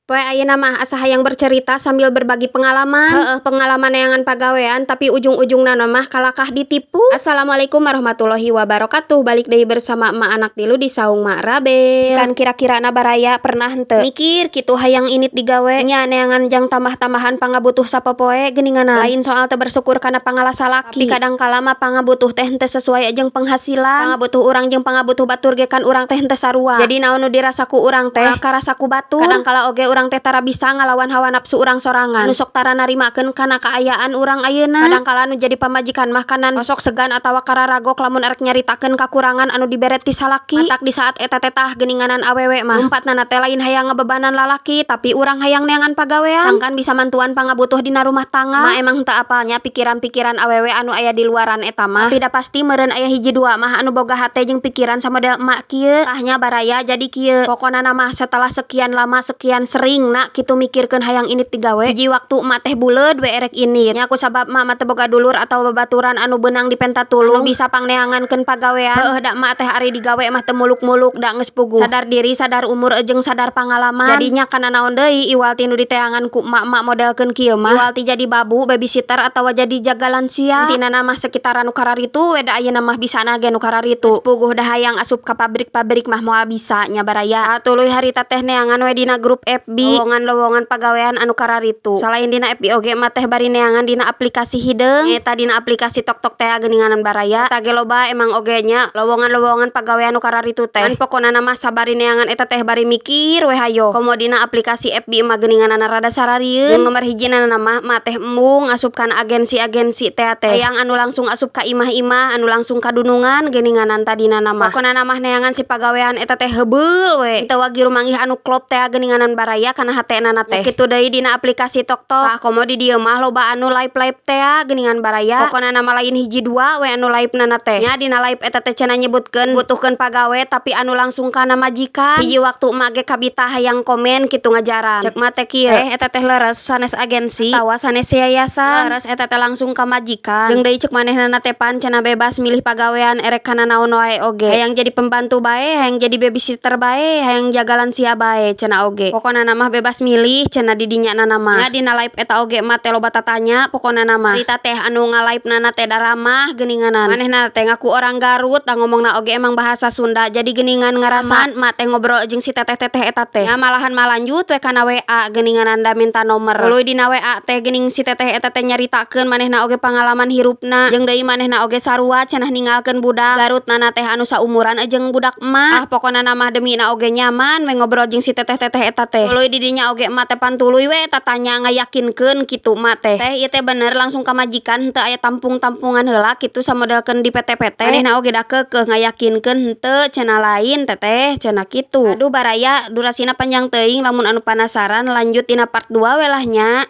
Poe ayeuna mah asa hayang bercerita sambil berbagi pengalaman. Heeh, pengalaman neangan pagawean, tapi ujung-ujungna mah kalakah ditipu. Assalamualaikum warahmatullahi wabarakatuh. Balik deui bersama Emak Anak Tilu di Saung Mak Rabel. Kan kira-kira na baraya pernah henteu mikir kitu hayang indit digawe nya, neangan jang tambah-tambahan pangabutuh sapopoe geuningan? Lain soal teu bersyukur kana pangalah salaki, tapi kadang kala mah pangabutuh teh henteu sesuai jeung penghasilan. Pangabutuh urang jeung pangabutuh batur ge kan urang teh henteu sarua. Jadi naon nu dirasa ku urang teh karasa ku batur. Kadang kala oge urang teh tara bisa ngalawan hawa nafsu urang sorangan anu sok tara narimakeun kana kaayaan urang ayeuna. Kadang kala nu jadi pamajikan mah kanan osok segan atawa kararagok lamun arek nyaritakeun kakurangan anu dibere ti salaki. Matak di saat eta teh, tah, geuninganan awewe mah lumpatna teh lain hayang ngabebanan lalaki, tapi urang hayang neangan pagawean sangkan bisa mantuan pangabutuh dina rumah tangga mah. Emang teu apalnya pikiran-pikiran awewe anu aya di luaran eta mah, tapi da pasti meureun aya hiji dua mah anu boga hate jeung pikiran samodel emak kieu. Tah nya, baraya, jadi kieu. Pokona mah setelah sekian lama, sekian sering nak kitu mikirkeun hayang indit digawe, hiji waktu emak teh buleud we erek indit nya, ku sabab emak mah teu boga dulur atau babaturan anu beunang dipenta tulung, anu bisa pangneangankeun pagawean. Heueuh, da emak teh ari digawe mah teu muluk-muluk, da geus puguh sadar diri, sadar umur, jeung sadar pangalaman. Jadinya kana naon deui iwal ti nu diteangan ku emak-emak modelkeun kieu mah, iwal ti jadi babu, babysitter, atawa jadi jaga lansia. Intina mah sekitaran nu kararitu we, da ayeuna mah bisana ge nu kararitu. Geus puguh da hayang asup ka pabrik-pabrik mah moal bisa nya, baraya. Tuluy harita teh neangan we dina grup FB lowongan-lowongan pagawean anu kararitu. Salain dina FB oge emak teh bari neangan dina aplikasi hideung, eta dina aplikasi TokTok teh geuninganan, baraya. Eta ge loba emang oge nya lowongan-lowongan pagawean nu kararitu teh. Ngan pokona mah sabari neangan eta teh bari mikir we hayo. Komo dina aplikasi FB mah geuninganana rada sararieun. Jeung nomor hiji na mah emak teh embung asup kana agensi-agensi teh teh. Hayang anu langsung asup ka imah-imah, anu langsung ka dunungan geuninganan tadina mah. Pokona mah neangan si pagawean eta teh heubeul we. Teu wagiru manggih anu klop teh geuninganan, baraya, kana hatena teh. Kitu deui dina aplikasi TokTok. Tah, komo di dieu mah loba anu live-live teh geuningan, baraya. Pokona mah lain hiji dua we anu live nana teh. Nya dina live eta teh cenah nyebutkeun butuhkeun pagawe, tapi anu langsung kana majikan. Hiji waktu emak ge kabita hayang komen kitu ngajaran. Cek emak teh kieu, "Eh, eta teh leres sanes agensi atawa sanes yayasan? Leres eta teh langsung ka majikan. Jeung deui cek manehna teh pan cenah bebas milih pagawean erek kana naon wae oge. Hayang jadi pembantu bae, hayang jadi babysitter bae, hayang jaga lansia bae cenah oge. Pokona mah bebas milih cenah di dinya nana mah." Nya dina live eta oge emak teh loba tatanya pokona mah. Harita teh anu nga-live nana teh daramah geuninganan. Manehna teh ngaku orang Garut, da ngomongna oge emang bahasa Sunda. Jadi geuningan ngarasa emak teh ngobrol jeung si teteh-teteh eta teh. Nya malahan mah lanjut we kana WA geuninganan, da minta nomor. Tuluy dina WA teh geuning si teteh eta teh nyaritakeun manehna oge pangalaman hirupna. Jeung deui manehna oge sarua cenah ninggalkeun budak Garut nana teh anu saumuran jeung budak emak. Ah, pokona mah demina oge nyaman we ngobrol jeung si teteh-teteh eta teh. Tuluy di dinya oge emak teh pantuluy we tatanya ngayakinkeun kitu emak teh. "Teh, ieu teh bener langsung ka majikan, henteu aya tampung-tampungan heula kitu samodelkeun di PT-PT?" Manehna oge da keukeuh ngayakinkeun, "Henteu cenah, lain, Teteh," cenah kitu. Aduh, baraya, durasina panjang teuing. Lamun anu panasaran, lanjut dina part 2 we lah nya.